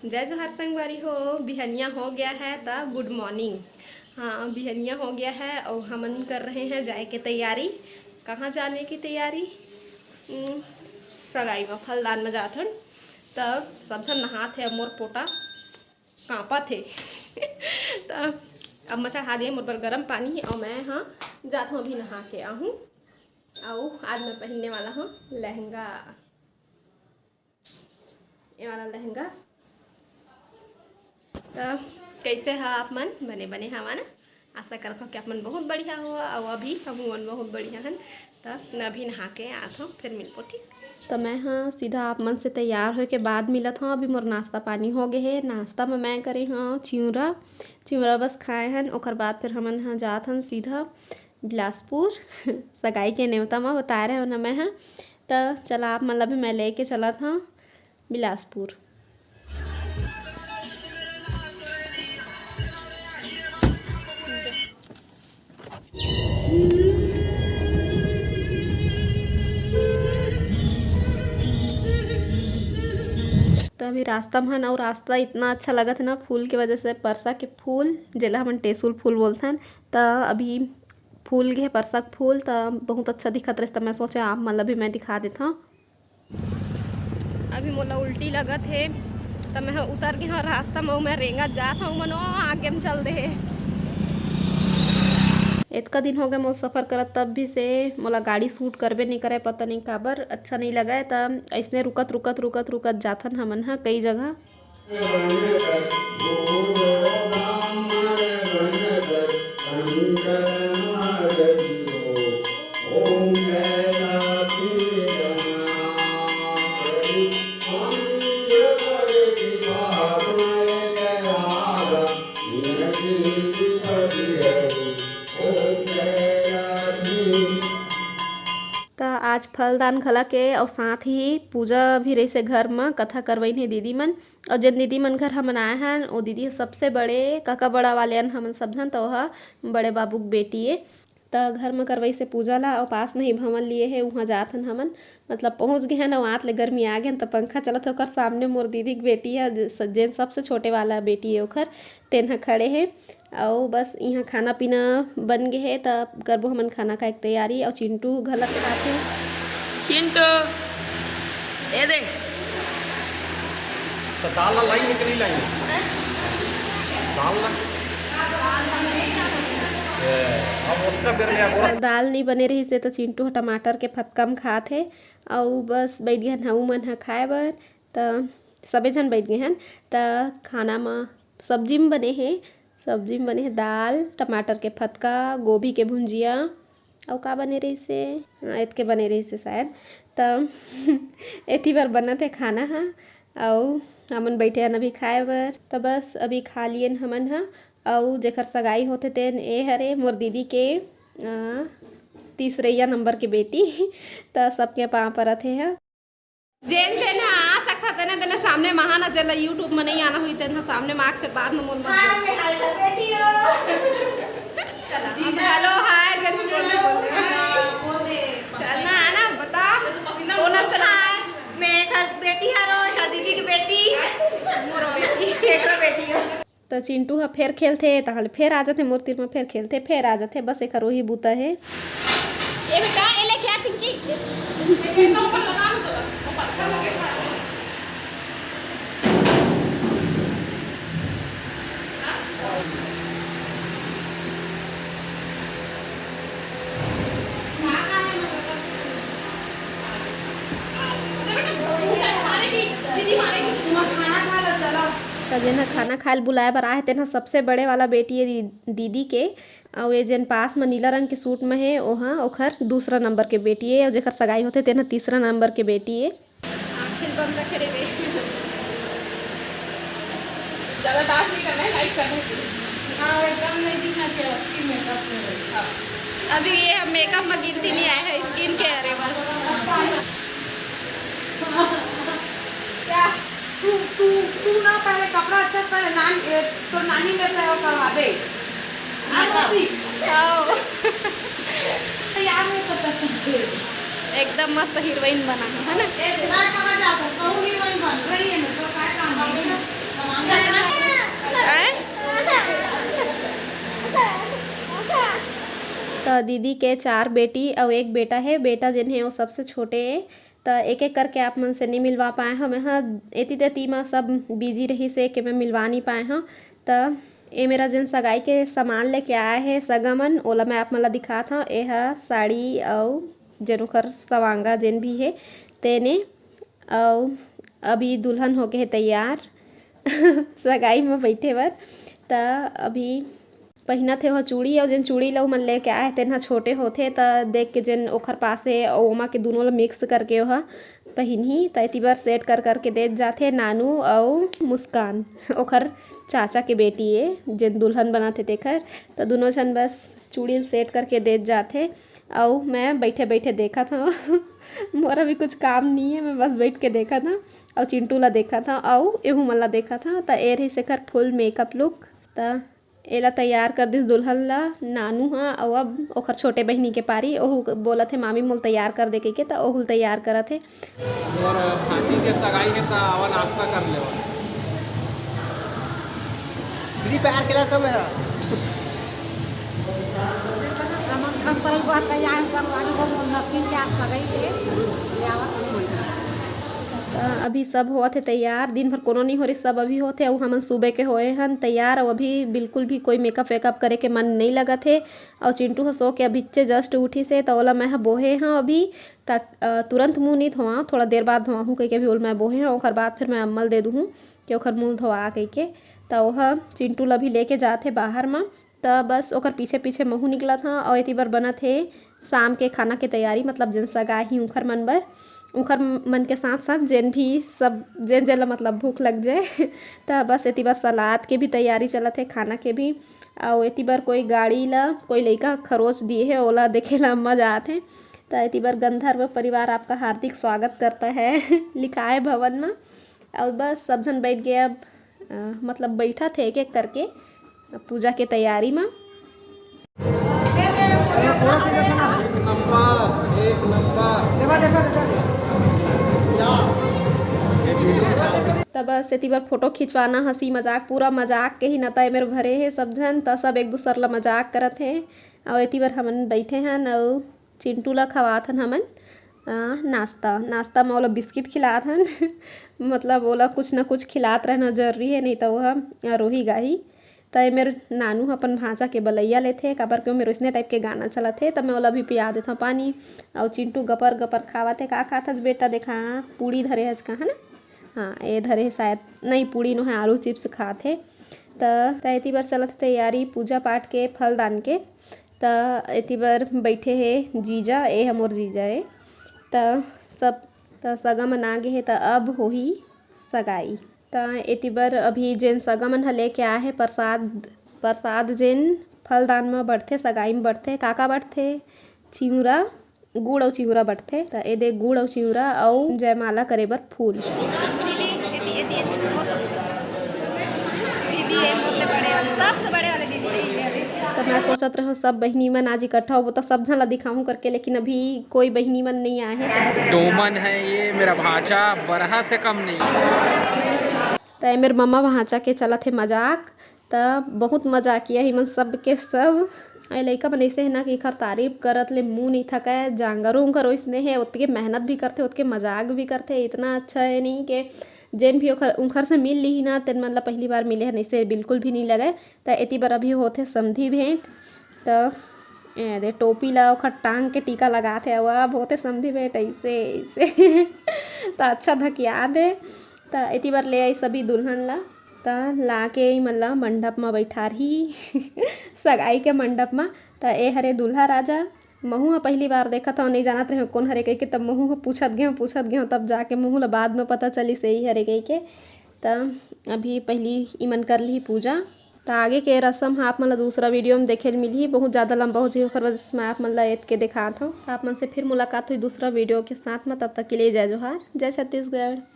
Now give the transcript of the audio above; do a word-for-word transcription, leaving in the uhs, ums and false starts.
जय जोहार संगवारी हो, बिहनिया हो गया है त good morning। हाँ, बिहनिया हो गया है और हमन कर रहे हैं जाए के तैयारी। कहाँ जाने की तैयारी? हम्म, सगाई में, फलदान में जात हन। त सब झन नहात हे, मोर पोटा कांपत हे। त अब मैं चढ़ा दिए मोर बर गरम पानी और मैं, हाँ, जात हूँ अभी नहा के आहूँ। और आज मैं पहनने वाला हूँ लहंगा, ये वाला लहंगा। त कैसे हा आप मन? बने बने हवा ना? आशा करत हूँ कि आप मन बहुत बढ़िया हो, और अभी हम मन बहुत बढ़िया हन। त मैं अभी नहा के आत हूँ, फिर मिलबो, ठीक? त मैं, हाँ, सीधा आप मन से तैयार होए के बाद मिलत हूँ। अभी मोर नाश्ता पानी हो गए हे। नाश्ता में मैं करे हूँ चिउरा, चिउरा बस खाए हन। ओकर बाद फिर हमन, हाँ, जात हन सीधा बिलासपुर। सगाई के नेवता म बताए रहे हो ना मैं, हाँ। त चला, आप मन ला भी मैं लेके चलत हूँ बिलासपुर। तो अभी रास्ता में हन, और रास्ता इतना अच्छा लगत है ना, फूल के वजह से, परसा के फूल, जेला हमन टेसुल फूल बोलथन। त अभी फूल गे परसा के फूल, त बहुत अच्छा दिखत रहिस, त मैं सोचे आप मन ला भी मैं दिखा देथव। अभी मोला उल्टी लगत हे, त मैं ह उतर गे हव रास्ता म, मैं रेंगत जात हव, मनो आगे म चल दे हे। एतका दिन हो गए मोला सफर करत, तब भी से मोला गाड़ी सूट करबे नहीं करे, पता नहीं काबर अच्छा नहीं लगे। त ऐसने रुकत, रुकत, रुकत, रुकत जाथन हमन ह कई जगह। त आज फलदान घला के, अउ साथ ही पूजा भी रहिसे घर म, कथा करवइन हे दीदी मन। अउ जेन दीदी मन घर हमन आए हन, ओ दीदी ह सबसे बड़े, काका बड़ा वाले अन हमन सब झन, त ओह बड़े बाबू के बेटी ए। त घर म करवइसे पूजा ला, अउ पास में ही भवन लिए हे, उहाँ जात हन हमन। मतलब पहुँच गे हन, अउ आत ले गर्मी आ गे हन, त पंखा चलत हे ओकर सामने। मोर दीदी के बेटी ह, ज-, स-, जेन सबसे छोटे वाला बेटी ए ओखर, तेन ह खड़े हे। अउ बस इहाँ खाना पीना बन गे हे, त करबो हमन खाना खाए के तैयारी। अउ चिंटू घलक खात हे। चिंटू, ए दे। तो दाल ला लाई है कि नहीं लाई? दाल ला? ए, अब उतना बेर ले आबो। दाल नहीं बने रहिस हे, त चिंटू ह टमाटर के फतका म खात हे। अउ बस बैठ गे हन हमू मन ह खाए बर। त सबे झन बैठ गे हन। त खाना म सब्जी म बने हे, सब्जी म बने हे दाल, टमाटर के फतका, गोभी के भुंजिया, अउ का बने रहिस हे? हाँ, एतके बने रहिस हे शायद। त एती बर बनत हे खाना ह, अउ हमन बैठे हन अभी खाए बर। त बस अभी खा लियन हमन ह, अउ जेकर सगाई होथे तेन ए हरे मोर दीदी के, अ, तीसरैया नंबर के बेटी। त सबके पाँव परत हे ह। जेन जेन ह आ सकथा, तेने तेने सामने म आहा ना, जेला YouTube म नहीं आना हुई, तेन ह सामने म आके बाद में मोल मत हाय, बोल। मैं हाय कर बेटी हो। चला, जी अब ना। हेलो, हाय, जेन भी बोलना हेलो, बोल। हाय, बोल दे। चल ना, आना, बता। मैं तो पसीना कौन उड़ हंसता रहा है? मैं एक हाथ बेटी हरो, एक हाथ दीदी की बेटी। मोरो बेटी। एकरो बेटी हो। त चिंटू ह फेर खेलथे, तहाँ ले फेर आ जाथे मोर तीर म, फेर खेलथे, फेर आ जाथे, बस एकर ओही बूता हे। ए बेटा, ए लेके आ चिंकी। त जेन ह खाना खाए ल बुलाए बर आए हे, तेन ह सबसे बड़े वाला बेटी ए दी-, दीदी के, अउ ये जेन पास म नीला रंग के सूट म हे, ओहा ओखर दूसरा नंबर के बेटी ए, अउ जेकर सगाई होथे, तेन ह तीसरा नंबर के बेटी ए। आँखें बंद रखे रे बे। ज़्यादा डार्क नहीं करना है, लाइट करना है। हाँ, एकदम नहीं दिखना चाहिए, आपकी मेकअप में। हाँ। अभी ये हम मेकअप में गिनती नहीं आए हैं, स्किन केयर है बस। क्या? तू, तू, तू ना पहले कपड़ा अच्छा पहन, नान-, ए, तो नानी में पहन करवाबे। मेकअप। आओ। तैयार नहीं कर सकते। एकदम मस्त हीरोइन बना है, है ना? ए, ना कहाँ जाता, कहूँ हीरोइन बन रही है ना, तो क्या काम है? दीदी के चार बेटी अउ एक बेटा हे। बेटा जेन हे, वो सबसे छोटे हे, त एक-एक करके आप मन से नइ मिलवा पाए हंव। मैं ह एती तेती म सब busy रहिस हे के मैं मिलवा नइ पाए हंव। त ए मेरा जेन सगाई के सामान लेके आए हे सगा मन, ओला मैं आप मन ला दिखात हंव। ए ह साड़ी अउ जेन ओखर सवांगा जेन भी हे तेने, अउ अभी दुल्हन होके हे तैयार सगाई म बैठे बर। त अभी पहिनत हे ओह चूड़ी, अउ जेन चूड़ी ल ओमन लेके आए हे, तेन ह छोटे होथे, त देख के जेन ओखर पास हे, अउ ओमा के दूनों ल mix करके ओह पहिनही। त एती बर set कर करके देत जाथे नानू अउ मुस्कान, ओखर चाचा के बेटी ए, जेन दुल्हन बनत हे तेखर। त दूनों झन बस चूड़ी ल set करके देत जाथे, अउ मैं बैठे बैठे देखत हंव। मोर अभी कुछ काम नइ हे, मैं बस बैठ के देखत हंव, अउ चिंटू ला देखत हंव, अउ एहू मन ला देखत हंव। त ए रहिस एखर full makeup look। त एला तैयार कर दिस दुल्हन ला नानू ह, अउ अब ओखर छोटे बहिनी के पारी, ओहू क-, बोलत हे, "मामी, मोल तैयार कर दे," कहिके, त ओहू ल तैयार करत हे। मोर भांजी के सगाई हे, त आवा नाश्ता कर लेवा। फ्री फायर खेला था मैं। हम, हम तो ही बहुत तैयार हैं, सब वाली को नमकीन के आस लगाई है। ले आवा तुम बोल। त अभी सब होवत हे तैयार, दिन भर कोनो नइ हो रही, सब अभी होत हे। अउ हमन सुबह के होए हन तैयार, अउ अभी बिल्कुल भी कोई makeup वेकअप करे के मन नइ लगत हे। अउ चिंटू ह सो के अभिच्चे just उठिस हे, त ओला मैं ह बोहे हंव अभी, त, अ, तुरंत मुंह नइ धोवां, थोड़ा देर बाद धोवाहूं कहिके अभी ओला मैं बोहे हंव, ओखर बाद फिर मैं अम्मा ल दे दूहूं कि ओखर मुंह धोवा कहिके। त ओह चिंटू ल अभी लेके जात हे बाहर म, त बस ओकर पीछे पीछे महू निकलत हंव। अउ एती बर बनत हे शाम के खाना के तैयारी, मतलब जेन सगा ही उंखर मन बर, उंखर मन के साथ साथ जेन भी सब, जेन जेन ला मतलब भूख लग जाए। त बस एती बर सलाद के भी तैयारी चलत हे, खाना के भी। अउ एती बर कोई गाड़ी ला कोई लइका खरोच दिए हे, ओला देखे ला अम्मा जात हे। त एती बर गंधर्व परिवार आपका हार्दिक स्वागत करता है लिखाए भवन म। अउ बस सब झन बैठ गए अब, अ, मतलब बैठत हे एक एक करके पूजा के तैयारी म। एक नंबर, एक नंबर। त बस एती बर फोटो खिंचवाना, हंसी मजाक, पूरा मजाक के ही नता एमेर भरे हे सब झन। त सब एक दूसर ला मजाक करत हे। अउ एती बर हमन बैठे हन अउ चिंटू ला खवात हन हमन, अ, नाश्ता। नाश्ता म ओला बिस्किट खिलात हन। मतलब ओला कुछ ना कुछ खिलात रहना जरूरी हे, नहीं त ओह, अ, रोही गाही। त एमेर नानू ह अपन भांचा के बलैया लेथे, काबर के ओमेर ओइसने type के गाना चलत हे, त मैं ओला भी पिया देथंव पानी। अउ चिंटू गपर गपर खावत हे। का खात हस बेटा? देखा, पूड़ी धरे हच का, है ना? हाँ, ए धरे हे शायद, नहीं, पूड़ी नो हे, आलू chips खात हे। त, त एती बर चलत हे तैयारी पूजा पाठ के, फलदान के। त एती बर बैठे हे जीजा, ए ह मोर जीजा ए। त सब, त सगा मन आ गे हे, त अब होही सगाई। त एती बर अभी जेन सगा मन ह लेके आए हे प्रसाद, प्रसाद जेन फलदान म बंटथे, सगाई म बंटथे, का का बंटथे? चिउरा, गुड़ अउ चिउरा बंटथे। त ए दे गुड़ अउ चिउरा अउ जयमाला करे बर फूल। दीदी, एती, एती, एती, दीदी, ए मोर ले बड़े वाले, सबसे बड़े वाले दीदी, ये, ये। त मैं सोचत रहूं सब बहिनी मन आज इकट्ठा होबो त सब झन ला दिखाहूं करके, लेकिन अभी कोई बहिनी मन नइ आए हे। त बस डोमन है ये, मेरा भांचा बरहा से कम नहीं। त ए मेर ममा भांचा के चलत हे मजाक। त बहुत मजाकिया ही मन सबके सब। ए लइका मन अइसे हे ना कि एखर तारीफ करत ले मुंह नइ थकय। जांगरो उंकर ओइसने हे, ओतके मेहनत भी करथे, ओतके मजाक भी करथे। इतना अच्छा हे नहीं के जेन भी ओखर, उंखर से मिल लिही ना, तेन मन ला पहली बार मिले हन, अइसे बिल्कुल भी नइ लगय। त एती बर अभी होथे समधी भेंट। त ए दे टोपी ला ओखर टांग के टीका लगात हे, अउ अब होथे समधी भेंट अइसे, अइसे। त अच्छा धकिया दे। त एती बर ले आई सभी दुल्हन ला। त लाके इमन ला मंडप म बइठारही। सगाई के मंडप म। त ए हरे दूल्हा राजा। महू ह पहिली बार देखत हव, नइ जानत रहेंव कोन हरे कहिके, तब महू ह पूछत गेंव, पूछत गेंव, तब जाके महू ल बाद म पता चलिस एही हरे कहिके। त अभी पहिली इमन कर लिही पूजा। त आगे के रसम ह आप मन ल दूसरा video म देखे ल मिलही, बहुत जादा लंबा हो जही, ओखर वजह से मैं आप मन ल एतके देखात हव। त आप मन से फिर मुलाकात होही दूसरा video के साथ म, तब तक के लिए जय जोहार, जय छत्तीसगढ़।